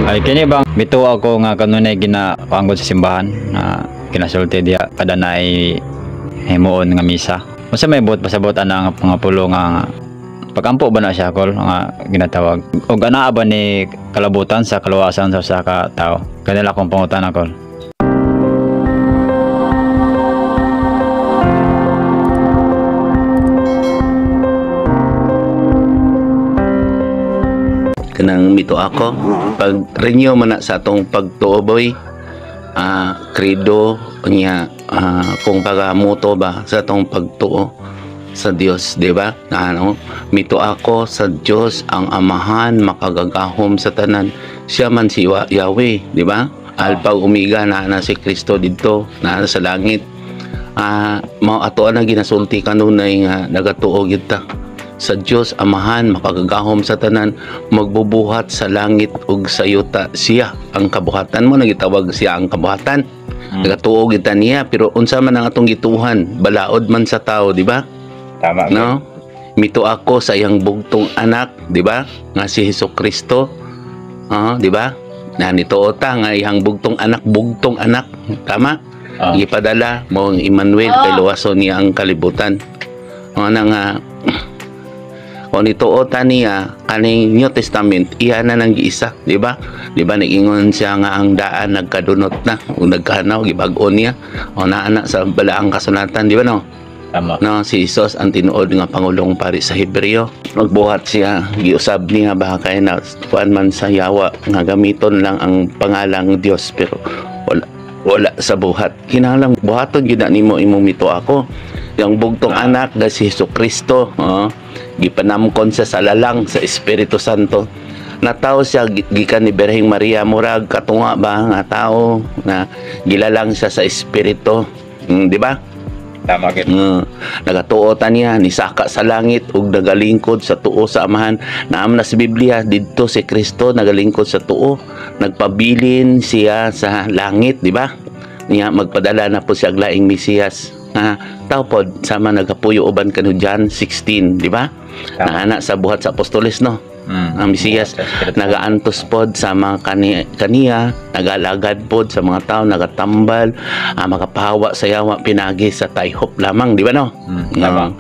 Ay kini bang mituo ako nga kanunay ginapanggod sa simbahan nga kinasulti diha kada naay himuon nga misa. Unsa may buot pasabot ana nga mga pulo nga pagampo ba na siya kol nga ginatawag? Og anaa ba ni kalabutan sa kaluwasan sa usa ka tawo? Kanila akong pangutana, kol. Kanang mito ako, pag renew man na sa atong pagtuo, boy, credo niya, kung pagamuto ba sa atong pagtuo sa Dios, di ba? Na ano, mito ako sa Dios ang Amahan makagagahom sa tanan. Siya man si Yahweh, di ba? Alpha Omega na na si Kristo didto, na sa langit. Mao ato na ginasulti kanunay nga nagatuo gyud ta sa Dios Amahan makagagahom sa tanan, magbubuhat sa langit ug sa yuta. Siya ang kabuhatan mo nagitawag siya ang kabuhatan. Nagatuo gyud ta niya, pero unsa man ang atong gituhan, balaod man sa tao, di ba? Tama. No, mito ako sa iyang bugtong anak, di ba, nga si Hesus Kristo, di ba? Na nituo ta nga iyang bugtong anak, bugtong anak, tama. Gipadala mo ang Emmanuel kay luwason niya ang kalibutan. O na nga o nituo ta niya kaning New Testament, iya na nang giisa, di ba? Di ba niingon siya nga ang daan nagkadunot na o nagkanaw, gibag-o niya o naa na sa balaang kasulatan, di ba, no? Tama. No, si Jesus ang tinuod nga pangulong pari sa Hebreo. Magbuhat siya, giusab niya ba kay na kuan man sa yawa nga gamiton lang ang pangalang Dios pero wala wala sa buhat. Kinahanglan buhaton gyud na nimo imong mito ako. Yang bugtong anak nga si Hesus Kristo, oh, gipanamkon siya sa lalang sa Espiritu Santo. Natawo siya gikan ni Birheng Maria, murag katunga ba nga tao na gilalang siya sa Espiritu. Di ba? Tama gid. Nagatuo ta niya, nisaka sa langit ug nagalingkod sa tuo sa Amahan. Naam na sa Biblia didto si Kristo nagalingkod sa tuo, nagpabilin siya sa langit, di ba? Niya magpadala na po siya og laing Mesiyas. Tao pod sama nagapuyo uban kanu John 16, di ba? Tama. Naana sa Buhat sa Apostoles, no? Ang Mesiyas Buhat sa Espiritu. Nagaantos pod sa mga kaniya, nagalagad pod sa mga tao, nagatambal, makapahawa sa yawa pinagi sa tayhop lamang, di ba, no? Tama.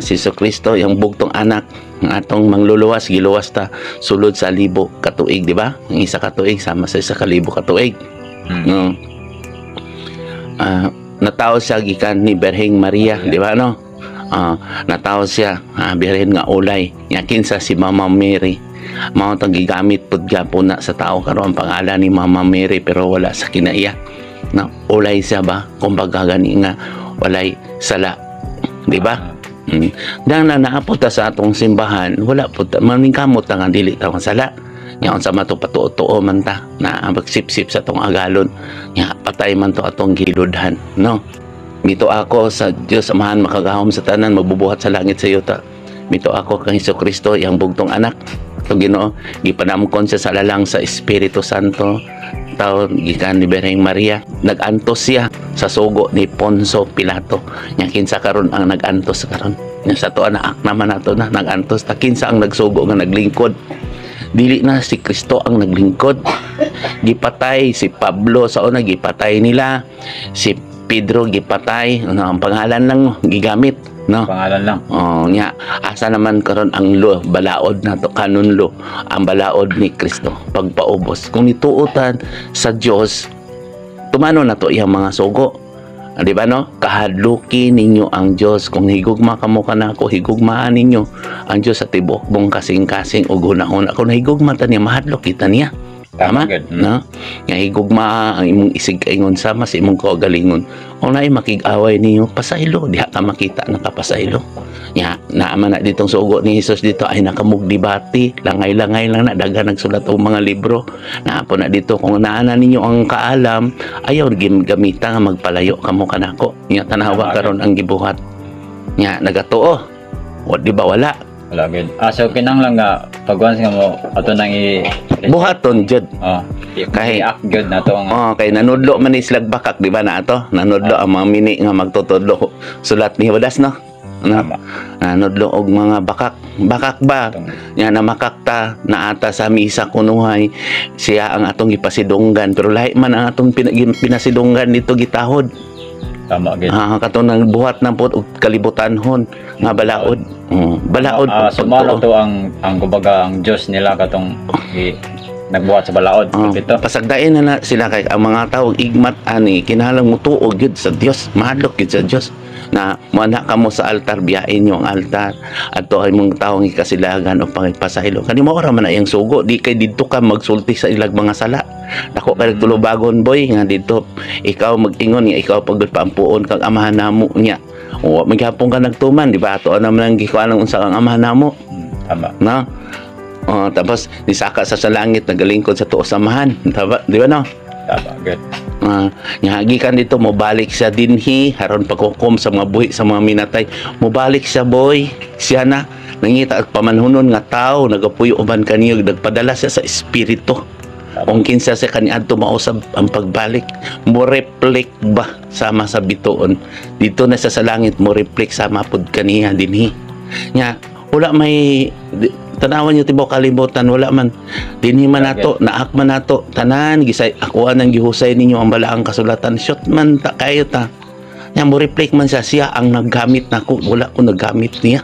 Si Jesu Kristo, yung bugtong anak ng atong mangluluwas, giluwas ta sulod sa libo katuig, di ba? Ang isa katuig sama sa isa kalibo katuig. No. Natawo siya gikan ni Birheng Maria, Maria. di ba, no? Natawo siya, birhen nga ulay. Nya kinsa si Mama Mary. Mao tong gigamit pud gyapon na sa tao karon ang pangalan ni Mama Mary pero wala sa kinaiya. Na ulay siya ba? Kumbaga gani nga walay sala, di ba? Dahil na naapot ta sa atong simbahan, wala pud ta, maningkamot ta nga dili ta sala. Nya unsa man to patuo-tuo man ta na magsipsip sa atong agalon. Nya patay man to atong giludhan, no? Mito ako sa Dios Amahan makagahom sa tanan, magbubuhat sa langit sa yuta. Mito ako kang Hesus Kristo, iyang bugtong anak. Ito Ginoo, gipanamkon siya sa lalang sa Espiritu Santo. Tao gikan ni Birheng Maria, nagantos siya sa sugo ni Poncio Pilato. Nya kinsa karon ang nagantos karon? Nya sa tuwa na ak naman nato na nagantos ta kinsa ang nagsugo nga naglingkod? Dili na si Kristo ang naglingkod. Gipatay si Pablo sa una, gipatay nila. Si Pedro gipatay, ano ang pangalan lang gigamit, no? Pangalan lang. Oh, nya asa naman karon ang lo balaod na to kanon lo ang balaod ni Kristo pagpaubos. Kung nituotan sa Dios, tumano na to iyang mga sugo. Di ba, no? Kahadluki ninyo ang Dios. Kung higugma kamo kanako, higugmaan ninyo ang Dios sa tibuok mong kasing-kasing ug hunahuna. Kung nahigugma ta niya, mahadlok kita niya. Tama? Gid. No? Nga higugma ang imong isig kaingon sama sa imong kaugalingon. Kung naay makig-away ninyo, pasaylo. Diha ka makita nakapasaylo. Nya, naama na ditong sugo ni Hesus dito ay nakamugdibati, langay-langay lang na daghan nagsulat og mga libro. Naapo na dito kung naa na ninyo ang kaalam, ayaw gamita nga magpalayo kamo kanako. Nya tanawa Tama, karon ang gibuhat. Nya nagatuo. O di ba wala? Wala gid. So kinahanglan nga pag once nga mo ato nang i Buhaton jud. Oh, Kay- i-act gyud na to nga. Oh, kay nanudlo man ni slag bakak, di ba na ato? Nanudlo ang mga mini nga magtutudlo sulat ni Judas, no? No? Tama. Nanudlo og mga bakak. Bakak ba? Itong, Nya namakakta naata sa misa kunuhay siya ang atong gipasidunggan, pero lahi man ang atong pinasidunggan dito gitahod. Tama gid. Ah, katong nang buhat na pod og kalibutanhon nga balaod. Balaod Ah, pag sumalo pagtuo. To ang kumbaga ang Diyos nila katong nagbuhat sa balaod. Oh, Ito. pasagdain na na sila kay ang mga tao igmat ani kinahanglan mutuo gyud sa Dios, mahadlok gyud sa Dios na moana kamo sa altar, biyain niyo ang altar adto ay mong taong ikasilagan o pangipasaylo kani mao ra man na iyang sugo. Di kay didto ka magsulti sa ilag mga sala dako kay tulubagon, boy, nga didto ikaw mag-ingon nga ikaw pag paampuon kag Amahan namo niya o maghapon ka nagtuman, di ba? Ato naman ang gikuan unsa ang Amahan namo. Tama. No? Oh, tapos nisaka sa langit, nagalingkod sa tuo samahan. Tama, di ba, no? Tama good. Nga gikan dito mobalik siya dinhi aron paghukom sa mga buhi sa mga minatay. Mobalik siya, boy. Siya na nangita at pamanhunon nga tao nagapuyo uban kaniyo, nagpadala siya sa espiritu. Kung kinsa siya kaniadto mausab ang pagbalik, mo reflect ba sama sa bituon dito na sa langit, mo reflect sama pud kaniya dinhi. Nya wala may tanawan niyo tibaw kalibutan, wala man dinhi man nato naak man nato tanan gisay ako nang gihusay ninyo ang balaang kasulatan, shot man ta kayo ta. Nya mo reflect man siya, siya ang naggamit nako, wala ko naggamit niya.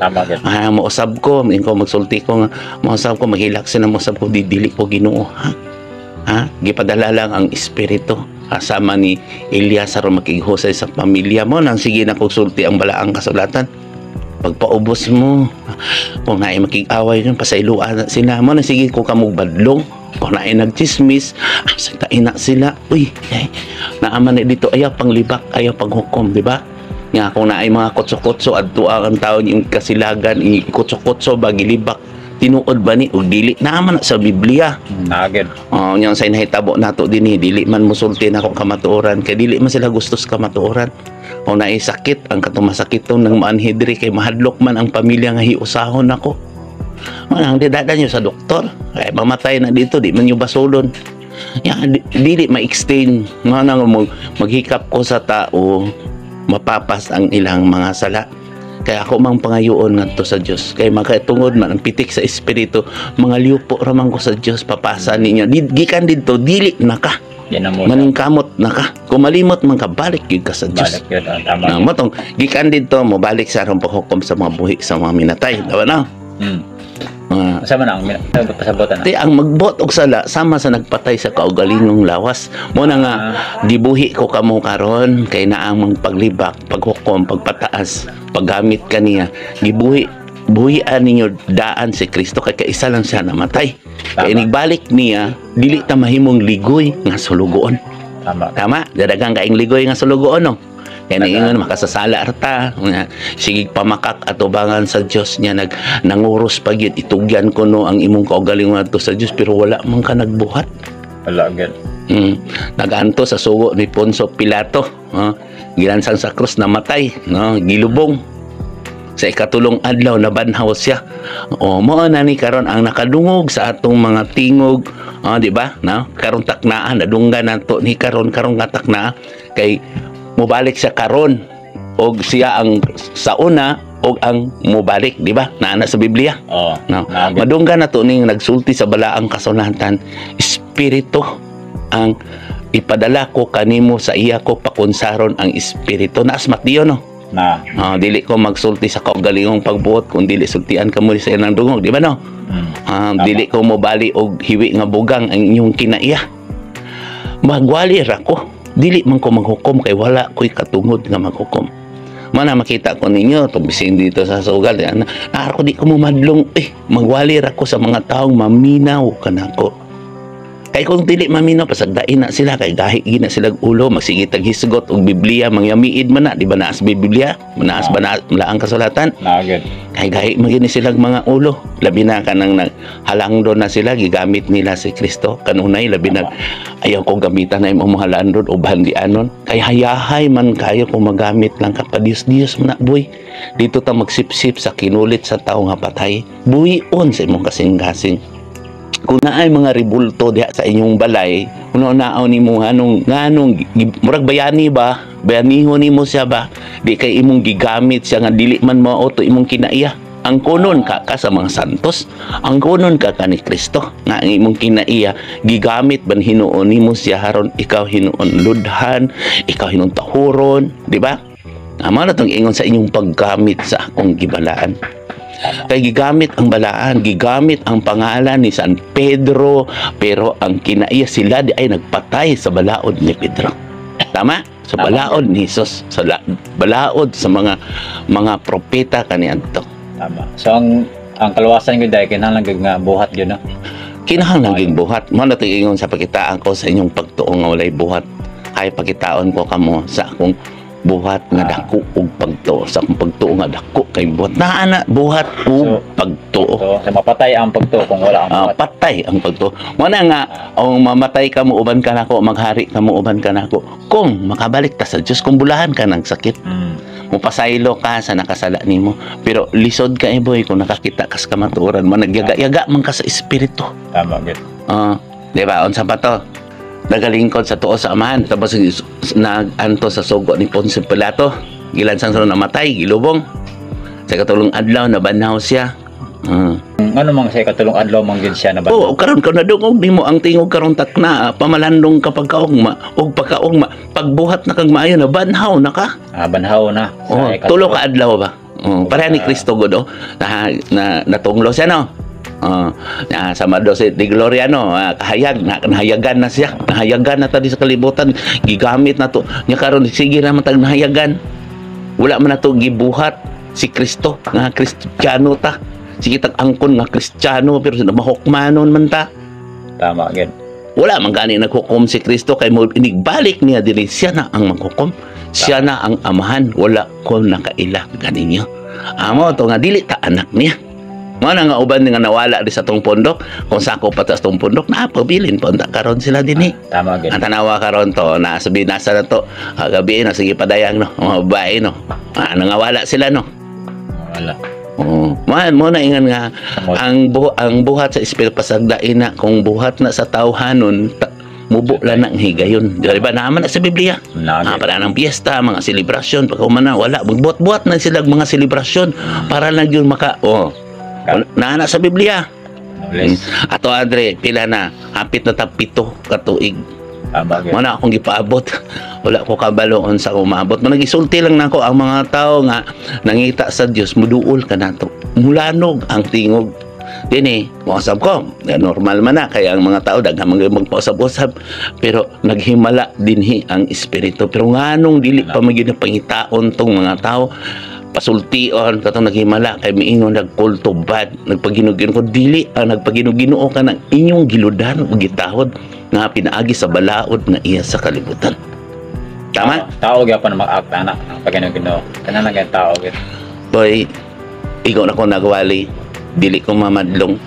Tama gid. Ah, mausab ko, ko magsulti ko nga mausab ko, maghilak siya na mausab ko, didili ko Ginoo, ha, ha, gipadala lang ang espiritu kasama ni Elias aron makighusay sa pamilya mo. Nang sige na sulti ang balaang kasulatan, pagpaubos mo kung naay makig-away yun, pasayloan na sila mo. Nang sige ko kamog badlong kung naay nagchismis, ah, sagtain na sila, uy, ay, naaman na dito, ayaw panglibak, ayaw panghukom, di ba? Nga kung naay mga kutso-kutso adto ang tao yung kasilagan, kutso-kutso ba gilibak tinuod ba ni ug dili, naaman na sa Biblia. Naa gid. Oh, nya sa nahitabo nato dinhi, dili man musulti nako kamatuoran kay dili man sila gusto sa kamatuoran. Kung naay sakit ang katong masakiton ng maanhi diri kay mahadlok man ang pamilya nga hiusahon nako. Manang didada nyo sa doktor kay mamatay na dito, di man nyo basulon. Ya, dili ma-extend nga nang maghikap ko sa tao, mapapas ang ilang mga sala. Kaya ako mang pangayoon ngadto sa Dios kay makatungod man ang pitik sa espiritu, mga liupo ra man ko sa Dios, papasa ninyo. Gikan didto dili na ka Di na mo maningkamot na ka. Kung malimot man ka, balik gyud ka sa Dios. Balik yun. Ah, tama. Na mo tong gikan didto mo balik sa aron paghukom sa mga buhi sa mga minatay, diba na? Ah, Asa man ang pasabotan na? Ti ang magbuot og sala sama sa nagpatay sa kaugalingong lawas. Mo na nga gibuhi ko kamo karon kay naa mang paglibak, paghukom, pagpataas, paggamit kaniya. Gibuhi buhian ninyo daan si Kristo kay kaisa lang siya namatay. Kay inigbalik niya, dili ta mahimong ligoy nga sulugoon. Tama. Tama, dadagang kaing ligoy nga sulugoon, no. Kaya naingon makasasala arta, nga, sige pamakak atubangan sa Dios niya nanguros pa gyud, itugyan ko no ang imong kaugalingon adto sa Dios, pero wala man ka nagbuhat. Wala gyud. Naganto sa sugo ni Poncio Pilato, no? Gilansang sa krus, namatay, no? Gilubong. Sa ikatulong adlaw nabanhaw siya. O mao na ni karon ang nakadungog sa atong mga tingog, ah, di ba? No? Karon taknaan nadunggan nato ni karon karon nga taknaa kay mobalik siya karon og siya ang sa una og ang mobalik, di ba? Naa na sa Biblia. Oh. No. Naa gyud. Madunggan nato ning nagsulti sa balaang kasulatan, espiritu ang ipadala ko kanimo, sa iya ko pakunsaron ang espiritu. Naas Mateo, no? Na. Ah, dili ko magsulti sa kaugalingong pagbuot kung dili sultian kamo sa ilang dungog, di ba, no? Ah, Tama. dili ko mobali og hiwi nga bugang ang inyong kinaiya. Magwali ra ko. Dili man ko maghukom kay wala ko'y katungod nga maghukom. Mana makita ko ninyo tubisin dito sa sugal yan. Ko di ko mumadlong eh, magwali ra ko sa mga taong maminaw kanako. Kay kung dili maminaw, pasagdain na sila kay gahi gina sila ulo, magsige taghisgot og Biblia, mangyamiid man na, di ba naas Biblia? Naas ba na ang kasulatan? Naa gyud. Kay gahi man gini silang mga ulo, labi na kanang naghalangdon na sila, gigamit nila si Kristo kanunay, labi na ayaw ko gamitan na imong mga halandon o bandianon kay hayahay man kayo kung magamit lang ka pa Dios Dios man na, boy. Dito ta magsipsip sa kinulit sa tao nga patay, buhion sa imong kasing-kasing. Kung naay mga ribulto diha sa inyong balay, una-unao nimo nganong nganong murag bayani ba? Bayanihon nimo siya ba? Di kay imong gigamit siya nga dili man mao to imong kinaiya. Ang kunon ka ka sa mga santos, ang kunon ka ka ni Kristo nga ang imong kinaiya gigamit ban hinuon nimo siya haron ikaw hinuon ludhan, ikaw hinuon tahuron, di ba? Amo na tong ingon sa inyong paggamit sa akong gibalaan. Kay gigamit ang balaan, gigamit ang pangalan ni San Pedro, pero ang kinaiya sila di ay nagpatay sa balaod ni Pedro. Tama? Sa balaod ni Jesus, sa balaod sa mga propeta kaniadto. Tama. So ang kaluwasan gyud dahil kinahanglan gyud nga buhat gyud, no. Kinahanglan gyud buhat. Mao na ingon sa pakitaan ko sa inyong pagtuo nga walay buhat. Ay pakitaon ko kamo sa akong buhat nga dako og pagtuo, sa akong pagtuo nga dako kay buhat. Naa na buhat ug So, pagtuo. So mapatay ang pagtuo kung wala ang buhat. Patay ang pagtuo. Mo na nga ang mamatay ka mo uban ka nako, maghari ka mo uban ka nako. Kung makabalik ta sa Dios, kung bulahan ka ng sakit, mupasaylo ka sa nakasala nimo. Pero lisod ka eh, boy, kung nakakita ka sa kamatuoran mo, nagyaga-yaga man ka sa espiritu. Tama gyud. Di ba? Unsa pa to? Nagalingkod sa tuo sa Amahan tapos nag-anto sa sugo ni Poncio Pilato. Gilansang sa namatay, gilubong. Sa katulong adlaw nabanhaw siya. Ano mang sa ikatulong adlaw man gyud siya na ba? Oo, karon ka nadungog nimo ang tingog karon takna, pamalandong ka pagkaugma ug pagkaugma, pagbuhat na kag maayo, na banhaw na ka. Ah, banhaw na. Sa Oh, tulo ka adlaw ba? Oh, pareha ni Kristo gud oh. Na, na natunglo siya, no. Oh, na sa Madose de Gloria, no, kahayag na, nahayagan na siya. Nahayagan na ta di sa kalibutan, gigamit na to. Nya karon sige na man tag nahayagan. Wala man nato gibuhat si Kristo nga Kristiyano ta. Sige tag angkon nga Kristiyano pero mahukmanon man ta. Tama gyud. Wala man gani naghukom si Kristo kay mo inigbalik niya diri, siya na ang maghukom. Siya na ang Amahan, wala ko nakaila ganinyo. Amo to nga dili ta anak niya. Mao na nga uban nga nawala di sa tong pondok, kung sako pa ta sa tong pondok, napabilin pa unta karon sila dinhi. Tama gyud. Ang tanawa karon to, na sabi nasa na to, gabi na sige padayang no, mga babae no. Nangawala sila, no. Wala. Oo. Mo na ingan nga ang buhat sa espiritu pasagdain na kung buhat na sa tawhanon mubo lang ng higayon. Di ba naman na sa Biblia? Para ng piyesta, mga selebrasyon, pagka na wala, magbuhat-buhat na sila mga selebrasyon para lang yun maka oh. Naa na sa Biblia. Bless. Ato Andre, pila na hapit na tag 7 ka tuig. Tama gyud. Mo na akong gipaabot. Wala ko kabalo unsa ko maabot. Mo nagisulti lang nako ang mga tao nga nangita sa Dios, muduol ka nato. Mulanog ang tingog. Dini, mousab ko. Normal man na kaya ang mga tao daghan man magpausab-usab pero naghimala dinhi ang espiritu. Pero nganong dili pa man gyud pangitaon tong mga tao pasultion katong naghimala kay miingon nagkulto bad nagpaginugin ko dili ang nagpaginuginoo ka ng inyong giludan ug gitahod nga pinaagi sa balaod nga iya sa kalibutan. Tama? Tao gyapon mag-act ana ang pag-Ginoo. Tanan lang gyud tao gyud. Boy, ikaw na ko nagwali, dili ko mamadlong.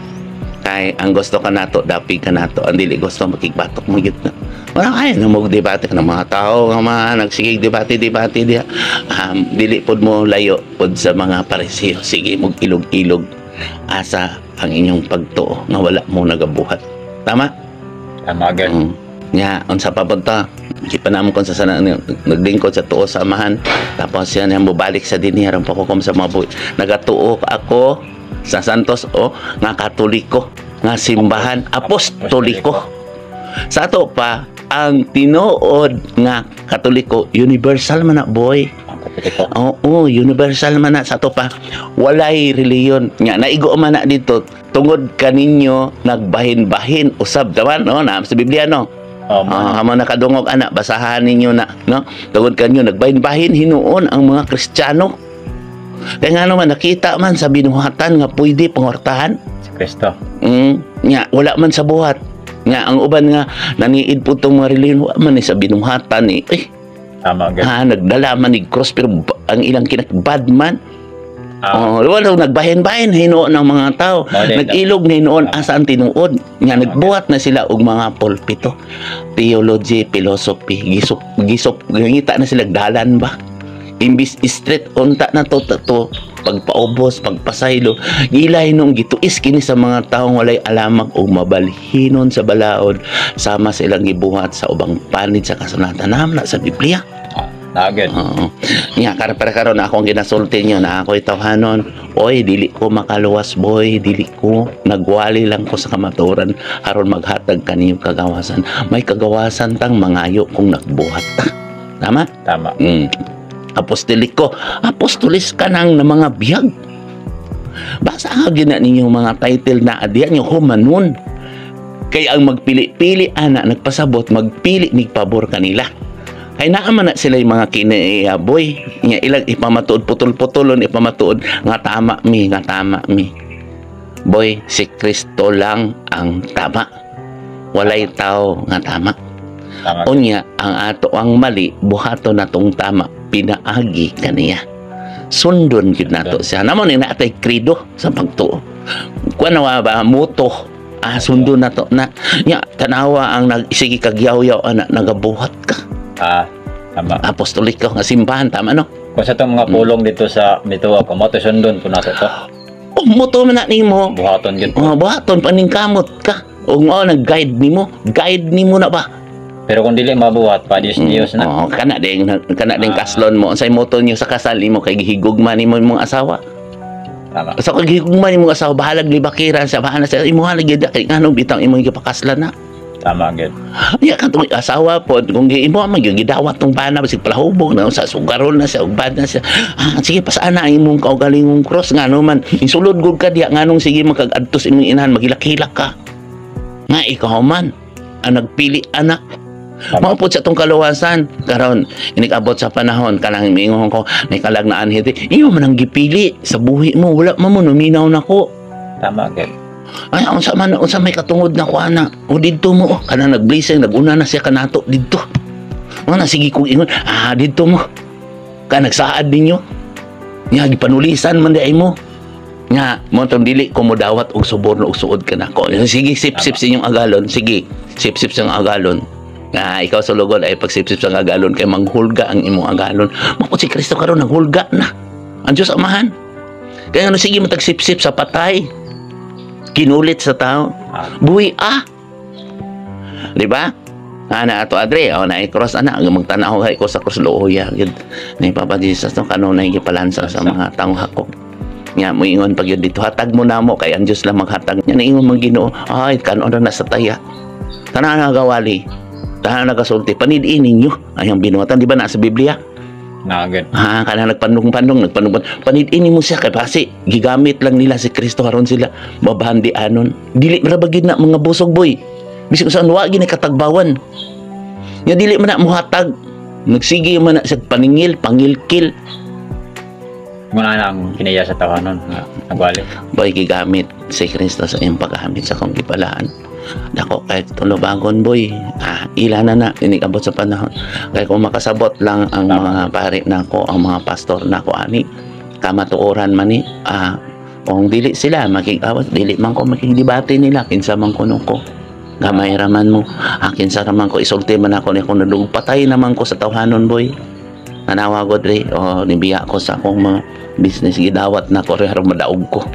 Kay ang gusto ka nato, dapig ka nato. Ang dili gusto makigbatok mo gyud na. Wala kaya na mo debate ka ng mga tao nga mga nagsigig debate debate diha. Dili pod mo layo pod sa mga Pariseo. Sige mo ilog-ilog asa ang inyong pagtuo nga wala mo nagabuhat. Tama? Tama gyud. Nya, unsa pa pud ta? Gipanamon kon sa sana naglingkod sa tuo sa Amahan. Tapos yan yan mobalik sa dinhi aron pahukom sa mga buhi. Nagatuo ako sa Santos o nga Katoliko nga simbahan apostoliko. Sa ato pa ang tinuod nga Katoliko universal man na, boy. Oo, universal man na sa ato pa. Walay reliyon. Nga naigo man na dito tungod kaninyo nagbahin-bahin usab taman no na sa Biblia no. Oh, Amo nakadungog ana basahan ninyo na no. Tungod kanyo nagbahin-bahin hinuon ang mga Kristiyano. Kaya nga naman nakita man sa binuhatan nga pwede pangortahan. Si Kristo. Nya wala man sa buhat. Nga ang uban nga naniid po tong mga reliyon wa man ni sa binuhatan ni. Eh, Tama gyud. Nagdala man ni cross pero ang ilang kinak bad man. Ah, Oh, wala nagbahin-bahin hinuon ng mga tao. Nag-ilog na hinuon asa ang tinuod. Nga nagbuhat na sila og mga pulpito. Theology, philosophy, gisop gisop ngita na sila dalan ba. Imbis street unta na to to, to pagpaubos, pagpasaylo. Gilay nung gituis kini sa mga taong walay alamag o mabalhinon sa balaod sama sa ilang gibuhat sa ubang panid sa kasulatan na sa Biblia. Ah, naa gyud. Oo. Nya kar para karon ako ang ginasulti niyo na ako'y tawhanon. Oy, dili ko makaluwas, boy, dili ko, nagwali lang ko sa kamatuoran aron maghatag kaniyo kagawasan. May kagawasan tang mangayo kung nagbuhat ta. Tama? Tama. Apostoliko. Apostolis ka nang na mga biyag. Basa ka gina ninyong mga title na adiyan nyo humanon. Kay ang magpili-pili ana nagpasabot magpili mig pabor kanila. Kay naa man na sila yung mga kinaiyaboy. Nga ilang ipamatuod putol-putulon ipamatuod nga tama mi, nga tama mi. Boy, si Kristo lang ang tama. Walay tao nga tama. Tama. Unya, ang ato ang mali, buhato na tong tama, pinaagi kaniya. Sundon gyud nato siya. Namo ni naatay credo sa pagtuo. Kuan na ba muto? Ah, sundon nato na. Nya, tanawa ang nagsige kag yaw-yaw ana nagabuhat ka. Ah, tama. Apostoliko nga simbahan, tama no? Kung sa itong mga pulong dito sa mituwa ko, mo to sundon po nato to. Oh, muto man na nimo. Buhaton gyud. Oh, buhaton paningkamot ka. O nga nag-guide nimo, guide nimo na ba? Pero kung dili mabuhat, pa Dios Dios na. Oh, kana ding Ah. kaslon mo unsay moto niyo sa kasal nimo kay gihigugma nimo imong asawa. Tama. Sa kag gihigugma nimo asawa bahalag libakiran sa bahala sa imuha lagi da kay nganong bitang imong gipakaslan na. Tama gyud. Ya katong asawa pod kung imo man gyud gidawat tong bana basig palahubog na sa sugarol na siya ugbad na siya. Ah, sige pasana ang imong kaugalingong cross ngano man insulod gud ka diya nganong sige makag-adtos imong inahan magilak-hilak ka. Nga ikaw man ang nagpili anak. Tama. Mao pod sa atong kaluwasan karon inig-abot sa panahon kanang miingon ko may kalag na anhit imo man ang gipili sa buhi mo wala man mo numinaw nako. Tama gyud. Ay, unsa man, unsa may katungod na ko ana. O didto mo, oh, kana nag-blessing, naguna na siya kanato didto. Mga na sige kong ingon, ah didto mo. Ka nagsaad ninyo. Nga gipanulisan man di mo. Nga mo tong dili ko modawat og suborno og suod kanako. Sige, sip-sip sa inyong agalon, sige. Sip-sip sa inyong agalon. Nga ikaw sa lugon ay pagsipsip sa agalon kay manghulga ang imong agalon. Mao si Kristo karon naghulga na. Ang Diyos Amahan. Kaya ano sige matagsipsip sa patay. Kinulit sa tao. Ah. Buhi ah. Di ba? Ana ato adre, o na cross ana magtanaw kay ko sa cross luoya gyud ni Papa Jesus no kanunay gipalansa sa mga taong hakop. Nga moingon pag yun dito hatag mo namo kay ang Dios lang maghatag. Nya naingon man Ginoo, ay kanon na sa taya. Tanan nagawali. Tanan nagasulti panid-in ninyo. Ay ang binuhatan di ba na sa Biblia? Naa gyud. Ha, kana nagpandong-pandong, nagpandong panid-in mo siya kay basi gigamit lang nila si Kristo aron sila mabandi anon. Dili ra ba gid na mga busog boy. Bisag saan wa gid katagbawan. Nya dili man na muhatag. Nagsige man na sa paningil, pangilkil. Muna na ang kinaya sa tawanon nga nagwali. Boy gigamit si Kristo sa iyong paggamit sa akong gipalaan. Dako kay tulubagon boy. Ah, ila na na inikabot sa panahon. Kay kung makasabot lang ang Tama. mga pare nako, ang mga pastor nako ani, kamatuoran man ni, ah, kung dili sila makig-awas, dili man ko makigdebate nila kinsa man kuno ko. Gamay ra man mo, ah, kinsa ra man ko isulti man ako ni kung nadug patay naman ko sa tawhanon boy. Nanawa ko dre, o nibiya ko sa akong mga business gidawat na ko aron madaog ko.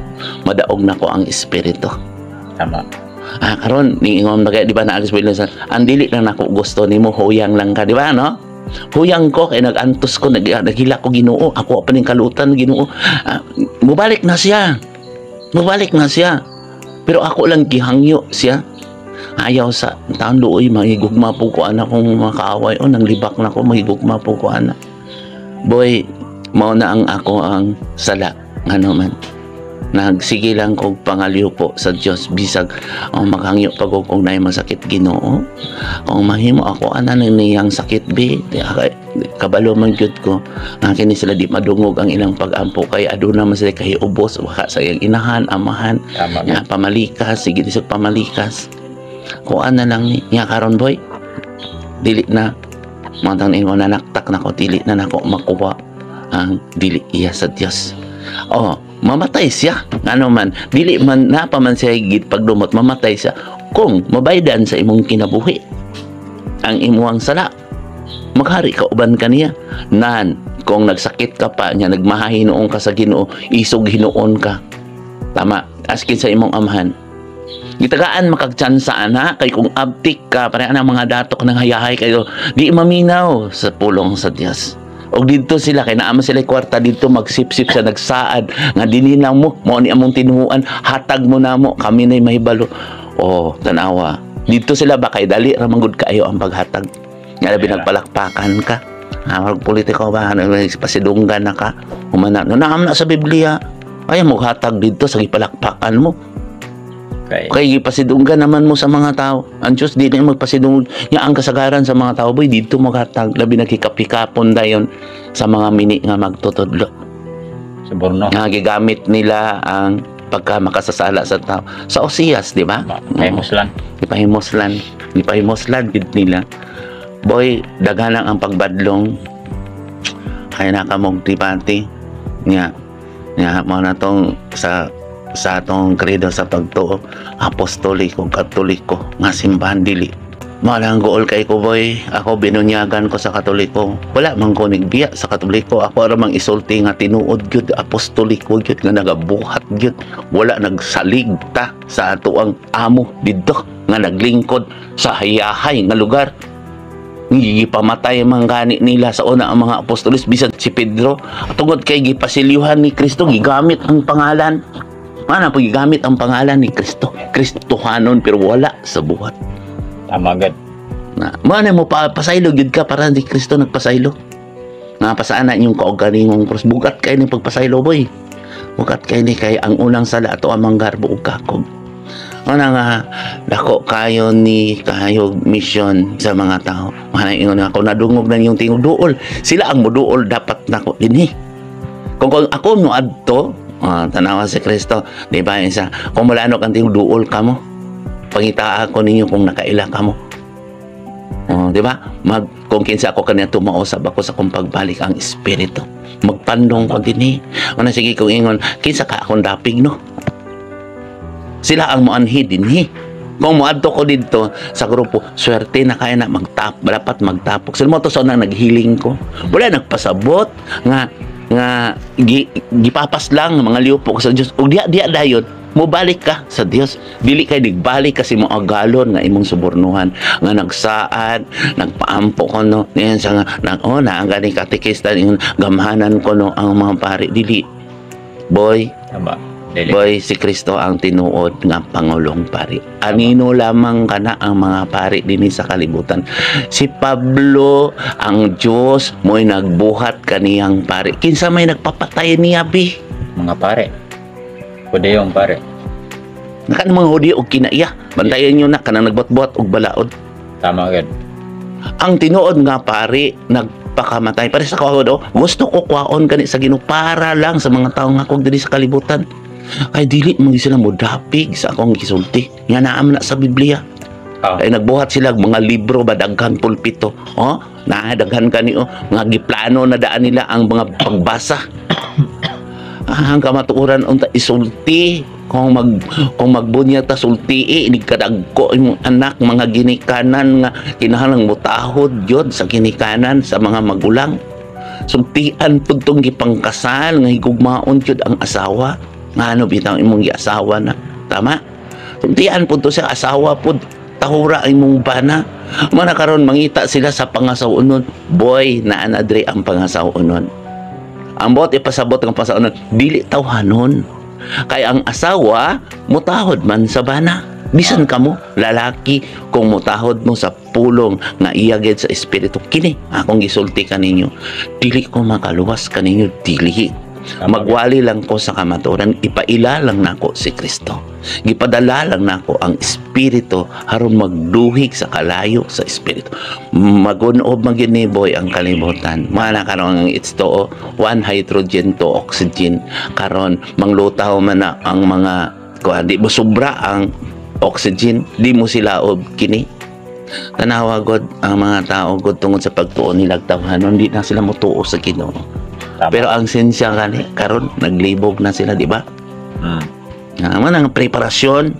Madaog na ko ang espiritu. Tama. Ah, karon niingon ba kay di ba na alis sa ang dili lang nako gusto nimo huyang lang ka, di ba no? Huyang ko kay nag-antos ko, naghila ko Ginoo, ako pa ning kalutan Ginoo. Ah, mubalik na siya. Mubalik na siya. Pero ako lang gihangyo siya. Ayaw sa taon luoy mahigugma po ko ana kung makaaway o nang libak na ko mahigugma po ko ana. Boy, mao na ang ako ang sala ngano man. Nagsige lang kog pangalyo po sa Dios bisag ang maghangyo pag kung naay masakit Ginoo. Kung mahimo ako ana nang niyang sakit be, di, kabalo man gyud ko. Nga kini sila di madungog ang ilang pag-ampo kay aduna man sila kahiubos waka sa iyang inahan, amahan, Tama. nga pamalikas, sige di sa pamalikas. Kuan na lang ni nga karon boy. Dili na matang ingon na naktak nako dili na nako makuha ang dili iya sa Dios. Oh, mamatay siya. Ngano man, dili man napa man siya higit pagdumot, mamatay siya kung mabaydan sa imong kinabuhi ang imuang sala. Maghari ka uban kaniya. Nan Kung nagsakit ka pa nya nagmahahinuon ka sa Ginoo, isog hinuon ka. Tama, askin sa imong amahan. Gitagaan makag tsansa ana kay kung abtik ka pare ana mga datok ng hayahay kayo di maminaw sa pulong sa Dios. Og didto sila kay naa man sila kwarta didto magsipsip sa nagsaad nga dinhi na mo mao ni among tinuhuan, hatag mo namo, kami nay mahibalo. Oh, tanawa. Didto sila ba kay dali ra man gud kaayo ang paghatag. Nga labi nagpalakpakan ka. Ha, mag politiko ba, ano, pasidunggan na ka. Humana, no, naam na sa Biblia. Ay, mo hatag didto sa gipalakpakan mo. Kay Kay gipasidunggan naman mo sa mga tao. Ang Diyos di na magpasidung nya ang kasagaran sa mga tao, boy, didto maghatag, labi nagkikapikapon dayon sa mga mini nga magtutudlo. Suborno. Nga gigamit nila ang pagka makasasala sa tao. Sa Osias, di ba? Kay Muslan. Gipahimuslan, gipahimuslan gid nila. Boy, daghan lang ang pagbadlong. Kaya na kamog tipati. Nya, nya mo na tong sa atong credo sa pagtuo, apostoliko, katoliko nga simbahan dili. Mao lang gool kay ko, boy. Ako binunyagan ko sa Katoliko. Wala man ko nigbiya sa Katoliko. Ako ra mang isulti nga tinuod gyud apostoliko gyud nga nagabuhat gyud. Wala nagsalig ta sa ato ang amo didto nga naglingkod sa hayahay nga lugar. Gipamatay man gani nila sa una ang mga apostoles bisan si Pedro tungod kay gipasilyuhan ni Kristo, gigamit ang pangalan. Mana po gigamit ang pangalan ni Kristo? Kristohanon pero wala sa buhat. Tama gud. Na, mana mo pa pasaylo gyud ka para ni Kristo nagpasaylo. Nga pasaan na inyong kaugalingong krus. Bugat kay ni pagpasaylo, boy. Bugat kay ni kay ang unang sala ato ang manggarbo ug kakog. Una nga dako kayo ni kayo mission sa mga tao. Mana ingon nga ako nadungog na inyong tingog duol. Sila ang muduol dapat nako dinhi. Kung ako mo adto, tanawa si Kristo, di ba isa, kung mulano kang tingog duol ka mo. Pangitaa ko ninyo kung nakaila ka mo. Oh, di ba? Kung kinsa ako kaniya tumausab ako sa akong pagbalik ang espiritu. Magpandong ko dinhi. Una sige kung ingon, kinsa ka akong dapig no? Sila ang moanhi dinhi. Kung moadto ko didto sa grupo, swerte na kaya na magtap, dapat magtapok. Sila mo to sa unang naghiling ko. Wala nagpasabot nga nga gipapas lang mga liupo sa Dios. Ug diya diya dayon, mobalik ka sa Dios. Dili kay digbalik kasi mo agalon nga imong subornuhan nga nagsaad, nagpaampo ko no. Niyan sa nga nag oh na ang gani katekista ingon gamhanan ko no ang mga pari dili. Boy, Tama. Dili. boy, si Kristo ang tinuod nga pangulong pari. Anino lamang kana ang mga pari dinhi sa kalibutan. Si Pablo, ang Diyos mo'y nagbuhat kaniyang pari. Kinsa may nagpapatay niya bi? Mga pare. Pwede yung pare. Nakan mga Hudyo og kinaiya. Bantayan niyo na kanang nagbuhat-buhat og balaod. Tama gud. Ang tinuod nga pari nagpakamatay. Pare sa kawa do, gusto ko kwaon kani sa Ginoo para lang sa mga tawo nga akong diri sa kalibutan. Kay dili mo sila modapig sa akong gisulti. Nga naa man na sa Biblia. Ay nagbuhat sila og mga libro ba daghan pulpito. Oh, naa daghan kani oh, mga giplano na daan nila ang mga pagbasa. Ang kamatuoran unta isulti kung magbunyag ta sultii inig kadagko imong anak mga ginikanan nga kinahanglang mutahod gyud sa ginikanan sa mga magulang. Sultian pud tong gipangkasal nga higugmaon gyud ang asawa. Ngano bitaw imong giasawa na? Tama? Sultian pud to sa asawa pud tahura imong bana. Mana karon mangita sila sa pangasaw-onon. Boy, naa na diri ang pangasaw-onon. Ang buot ipasabot ng pangasaw-onon, dili tawhanon. Kay ang asawa mutahod man sa bana. Bisan kamo lalaki kung mutahod mo sa pulong nga iya gid sa espiritu kini akong gisulti kaninyo, dili ko makaluwas kaninyo, dili. Tama. Magwali lang ko sa kamatuoran, ipaila lang nako si Kristo. Gipadala lang nako ang espiritu aron magduhig sa kalayo sa espiritu. Magunob maginiboy ang kalibutan. Mana karon ang H2O, 1 hydrogen, 2 oxygen. Karon manglutaw man na ang mga kuan, di mo sobra ang oxygen, di mo sila og kini. Tanawa god ang mga tao god tungod sa pagtuo nila tawhanon, di na sila motuo sa Ginoo. Tama. Pero ang sensya gani karon naglibog na sila, di ba? Mm. Nga man ang preparasyon.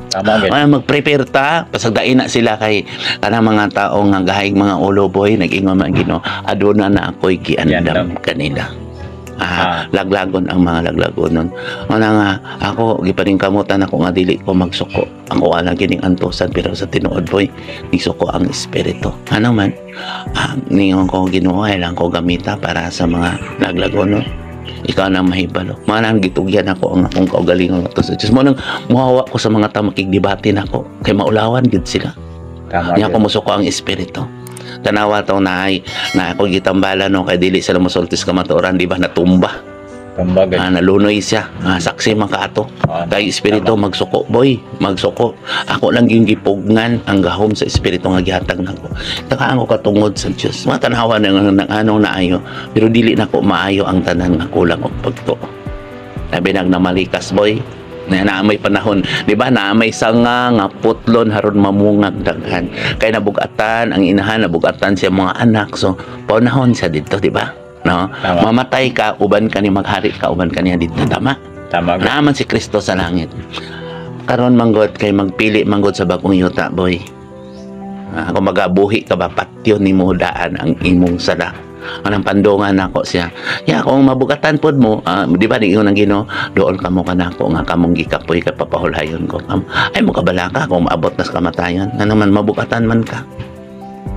Tama gid. Ay, mag-prepare ta, pasagdain na sila kay kanang mga tao nga gahig mga ulo, boy, nag-ingon man Ginoo, aduna na ako'y giandam Giandam. kanila. Ah. Laglagon ang mga laglagonon. Ana nga ako gipaningkamutan ako nga dili ko magsuko. Ako ala gining antosan, pero sa tinuod, boy, nisuko ang espiritu. Ano man, ningon ko, Ginoo, ay lang ko gamita para sa mga laglagonon. Ikaw na mahibalo. Manang gitugyan ako ang akong kaugalingon ato sa Diyos. Mo nang muhawa ko sa mga tao makigdebate nako kay maulawan gid sila. Tama Nya gid. ako musuko ang espiritu. Tanawa to na ay na ako gitambala no, kay dili sila mosulti sa kamatuoran, di ba natumba? Tama gid. Nalunoy siya. Saksi man kaato. Ah, Kay espiritu magsuko, boy, magsuko. Ako lang yung gipugngan ang gahom sa espiritu nga gihatag nako. Takaan ko katungod sa Dios. Mga tanawa ng anong naayo, pero dili nako maayo ang tanan nga kulang og pagtuo. Labi nag namalikas, boy. Na naamay panahon, di ba? Naamay sanga nga putlon haron mamungag daghan. Kay nabugatan ang inahan, nabugatan siya mga anak. So, panahon siya dito, di ba? No? Tama. Mamatay ka, uban ka ni maghari ka, uban ka niya dito. Tama? Tama gid. Naaman si Kristo sa langit. Karon manggod kay magpili manggod sa bagong yuta, boy. Kung magabuhi ka ba, patyon nimo daan ang imong sala. Anang pandungan nako siya. Ya, kung mabugatan pod mo, di ba niingon ang Ginoo, dool kamo kanako nga kamong gikapoy kay papahulhayon ko. Ay mo kabalaka kung maabot na sa kamatayan. Nga naman mabugatan man ka.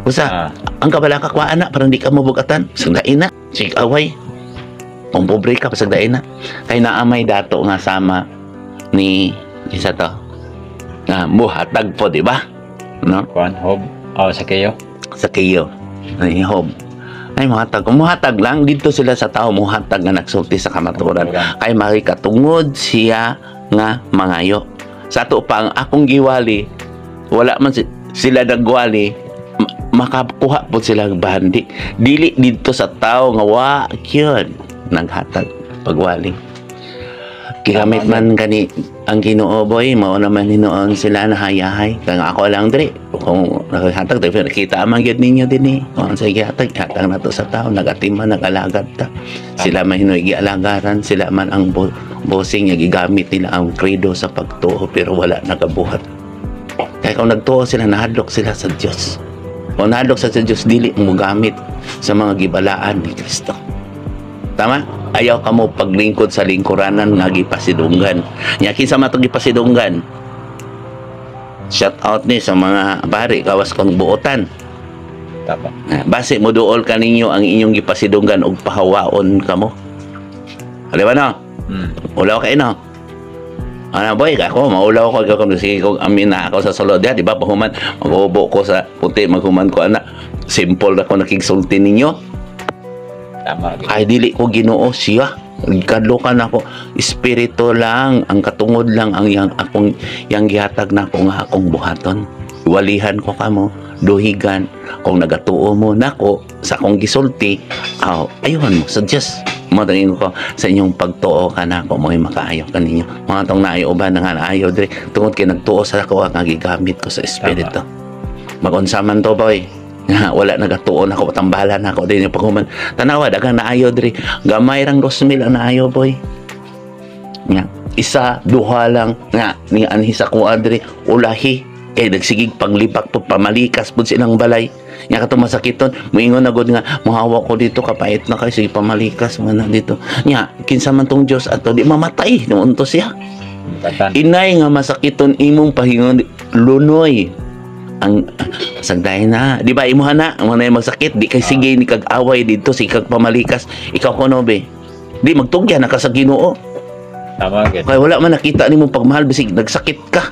Usa, ang kabalaka kwa ana parang di ka mabugatan. Sagdain na. Sig away. Kung pobre ka, pasagdain na. Kay naamay dato nga sama ni isa to. Nga muhatag po, di ba? No? Kuan hob. Oh, sa kayo. Sa kiyo. Ay, hob. Ay, muhatag. Kung muhatag lang, dito sila sa tao, muhatag nga nagsulti sa kamatuoran. Kay makikatungod siya nga mangayo. Sa ato pa ang akong giwali, wala man sila nagwali, makakuha po sila og bandi. Dili dito sa tao nga wa kyun naghatag pagwali. Gigamit man gani ang Ginoo, boy, mao naman hinuon sila na hayahay. Kaya nga ako lang diri, kung naghatag, diri nakita man gyud ninyo dinhi. Kung sa gihatag, hatag nato sa tao, nagatiman, nag-alagad ta. Sila man hinuoy gialagaran, sila man ang bossing nga gigamit nila ang credo sa pagtuo pero wala nagabuhat. Kaya kung nagtuo sila, nahadlok sila sa Dios. Kung nahadlok sa Dios, dili mo gamit sa mga gibalaan ni Kristo. Tama? Ayaw ka mo paglingkod sa lingkuranan nga gipasidunggan. Nya kinsa man itong gipasidunggan? Shout out ni sa mga pari kawas kong buotan. Tama. Base mo duol kaninyo ang inyong gipasidunggan og pahawaon kamo. Di ba no? Mm. Ulaw kay no? Ano boy, ako maulaw ko ako sige ko amin na ako sa sulod di ba pahuman mag-ubo ko sa puti maghuman ko ana. Simple na ko nakigsulti ninyo. Tama gid. Ay dili ko Ginoo siya. Kadlukan ako espiritu lang ang katungod lang ang yang akong yang gihatag nako nga akong buhaton. Walihan ko kamo, duhigan kung nagatuo mo nako sa akong gisulti, aw ayuhan mo sa Dios. Mo tingin ko sa inyong pagtuo ka nako mo'y makaayo kaninyo. Mga tong naayo uban nga naayo diri tungod kay nagtuo sa ako nga gigamit ko sa espiritu. Magunsa man to, boy. Nga, wala nagatuo nako tambalan nako din yung paghuman. Tanawa daghang naayo diri. Gamay rang 2,000 ang naayo, boy. Nga, isa duha lang nga ni anhi sa kuha diri ulahi kay nagsigig panglibak po pamalikas pud silang balay. Nya katong masakiton, moingon na gud nga mohawa ko dito kapait na kay sige pamalikas man na dito. Nya kinsa man tong Dios ato di mamatay noon to siya. Bugatan. Inay nga masakiton imong pahingon lunoy ang sagday na di ba imuha na mo na yung magsakit di kay sige ni kag away dito sige kag pamalikas ikaw kuno be di magtugyan na ka sa Ginoo. Tama gid. Kay wala man nakita nimo pagmahal bisig nagsakit ka.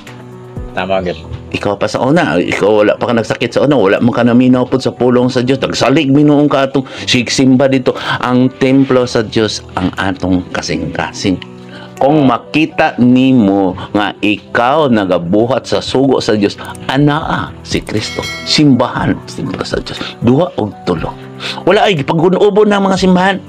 Tama gid. Ikaw pa sa una, ikaw wala pa ka nagsakit sa una, wala man ka naminaw pod sa pulong sa Dios, nagsalig minuong ka atong sigsimba dito ang templo sa Dios ang atong kasing-kasing. Kung makita nimo nga ikaw nagabuhat sa sugo sa Dios, anaa si Kristo, simbahan, templo sa Dios, duha og tulo. Wala ay gipag-ubo na mga simbahan.